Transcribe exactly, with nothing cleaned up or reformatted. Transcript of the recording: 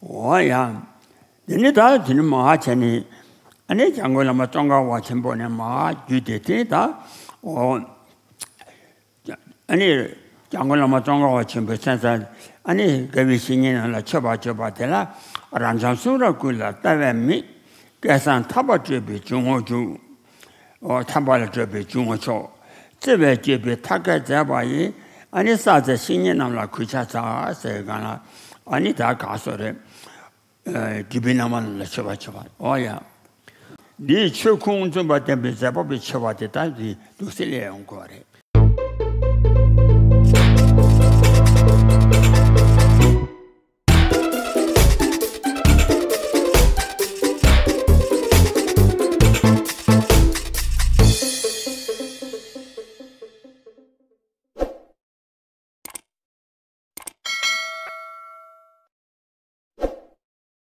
འོ་ཡ། དེ་ནི་ད་དེ་ནི་མར་བྱས་ནས། ཨ་ནི་འཇམ་མགོན་བླ་མ་ཙོང་ཁ་པ་ཆེན་པོ་ནས་མར་བརྒྱུད་དེ་དེ་ད། འོ། ཨ་ནི་འཇམ་མགོན་བླ་མ་ཙོང་ཁ་པ་ཆེན་པོའི་མཚན་རྩ། ཨ་ནི་དགེ་བའི་བཤེས་གཉེན་རྣམས་ལ་མཆོད་པར་བརྗོད་པ་དེ་ལ། རབ་འབྱམས་གསུང་རབ་ཀུན་ལ་ལྟ་བའི་མིག། སྐལ་བཟང་ཐར་པར་སྤྲོད་པའི་ཇུས་ངོ་འཇུག། འོ་ཐར་པ་ལ་སྤྲོད་པའི་ཇུས་ངོ་འཇུག། བརྩེ་བས་བསྐྱེད་པའི་ཐབས་མཁས་མཛད་པ་ཡིས། ཨ་ནི་བསགས་ཚད་བཤེས་གཉེན་རྣམས་ལ་གུས་ཕྱག་འཚལ་ཟེར་གང་ལ། ཨ་ནི་ད་ག་སོ་རེད། ཨ་སྒྲུབ་པའི་རྣམ་པ་རྣམས་ལ་མཆོད་པ་བྱེད་པ། འོ་ཡ། འདིའི་ཆོས་ཁུངས་བཙུན་པ་བསྟན་པའི་མཛད་པ་པའི་ཆེ་བ་དེ་ལྟར་འདི་འདུག་སེ་སླེབས་ཡོང་དགོས་པ་རེད།